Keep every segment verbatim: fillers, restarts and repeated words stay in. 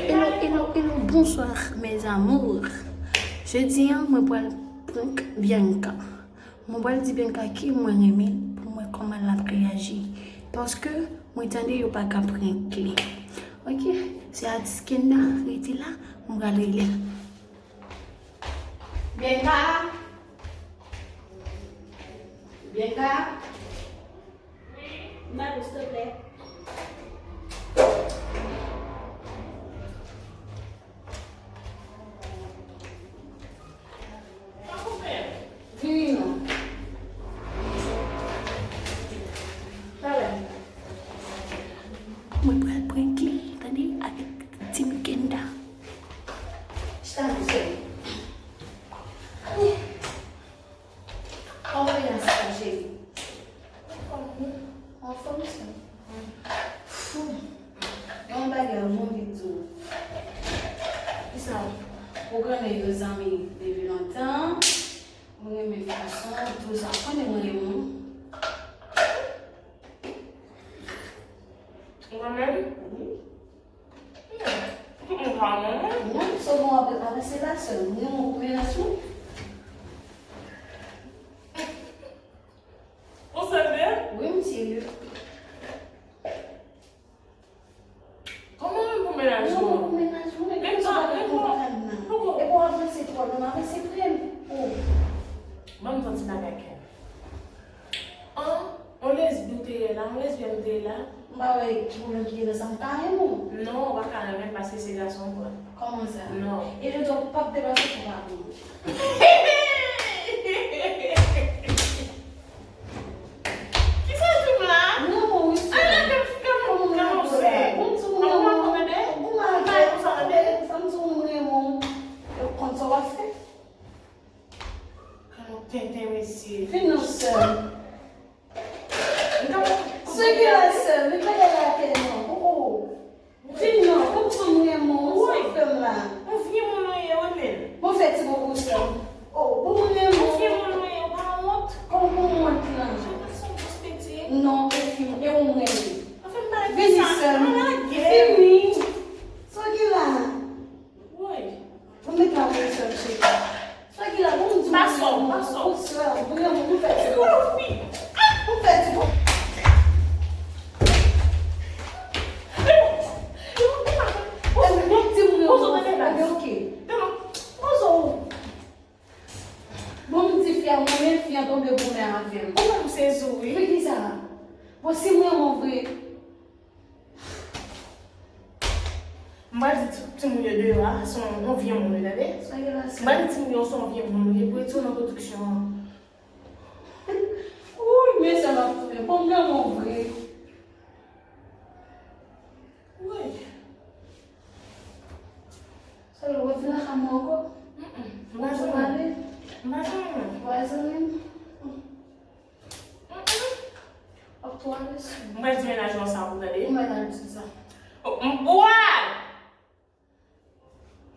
Hello, hello, hello, bonsoir mes amours. Jodi a, mwen pral prank Bianca. Mwen pral di Bianca ke mwen renmen l pou m wè kòman l ap reyaji. Paske mwen tande yo pa ka prank li. Ok, se atis Kenda, rete la, mwen pral rele l. Bianca! Bianca! Mwen, silvouplè. Vini non. Talè. Mwen pral prank li, tande, avèk Team Kenda. Chita non, sè. Kòman w ye, cheri? Anfòm, wi. Anfòm, sè. Fou. Gen yon bagay mwen anvi di w. Kisa? Ou konnen yo zanmi depi lontan. Mwen renmen fason w di sa. Konnen mwen renmen w. Ou renmen m? Wi. Non, m pa renmen w. Non, sèlman w ap avanse la, sè. Mwen renmen w pou mennaj mwen. Ou serye? Wi, m serye. Kòman menm pou mennaj mwen? Pou mennaj mwen, men sa pa ka konprann nan. Epi w avanse twò, non, avanse pre m. Oh. Ban m di w ti bagay, Ken. An, on lesbi w te ye la, on lesbyèn w te ye la. M pa wè ki pwoblèm ki gen nan sa, m ka renmen w. Non, ou pa ka renmen m paske se gason w pran. Kòman sa? Non. E jodi a ou p ap depase pou pa pou mwen. Kisa w di m la? Mwen renmen w wi, sè. Ay, gade m, gade m, gade m, sè. Bon, ti moun renmen w. Ou goumen avè m. Fè m ti moun renmen w. Ou konn sa w ap fè. Gade yon tenten, mesye. Vin non, sè. Sè ki la, sè. Li pa gen la tèlman. Oh, oh. Vin non, kòm si m renmen w, sa w fè m la. Yon vye moun ou ye, wi, men. Bon, fè ti bobo sè m. Oh, bon, m renmen w. Yon vye moun ou ye, ou pa wont? Kòman pou m wont lan? Jan gason bòs pete. Non, e fi m, e ou m renmen. Anfen, m pa vini sè m. Vini. Sa w gen la? Woy. Bon, met la pou sè m, cheri. Sa ki la, bon, di mwen, pa sò, pa sò. Pou sè, pou mwen, pou fè ti bon. Pou fè ti bon. Bon, di mwen, bon, ok. Bon, m di fi a, mwen, men fi a tonbe goumen avè m. Ou menm se zou, wi. Pou ki sa? Bon, si mwen, mwen vre. M pral di ti, timoun yo deyò a, se yon, yon vye moun, wi, tande? M pral di timoun yo se yon vye moun, wi, pou retire w nan pwodiksyon an. Wouy, men sa m ap tounen. Bon, m renmen w vre. Wouy. Sa yo, w ap vin lakay mwen ankò? Mm, mm. M pa janm ale. M pa janm. Ou pa janm. Mwen di mennaj mwen sa pou tande. Mwen al di sa. Ou al!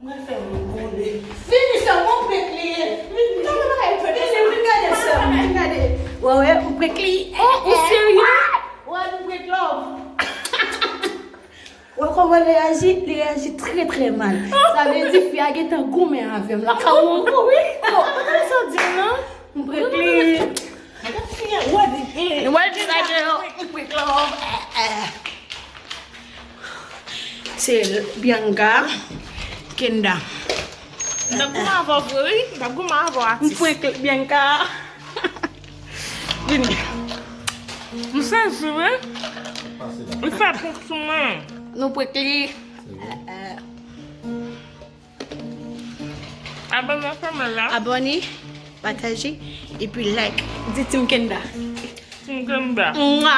Mwen fè moun boule. Vini sè m, mwen prank li ye. Vini, vini, vin gade sè m, vin gade. Wè, wè, mwen prank li. Oh, ou serye? Wè, mwen prank love. Wè kòman l reyaji? Li reyaji trè, trè mal. Sa vle di fi a gentan goumen avè m la. Kòman? Oh, wi. Oh, tande sa w di m nan. M prank li. Wè, di, eh, nou wè l di sa deyò. M prank love. Eh, eh. Se Bianca, Kenda. M t ap goumen avè w vre, wi. M t ap goumen avè w, atis. M prank Bianca. Vini. M sezi, wi. Li fè prank sou mwen. Nou prank li. Abòne, fèmen la. Abòne, pataje, epi like. Di Team Kenda. Team Kenda. Mwa.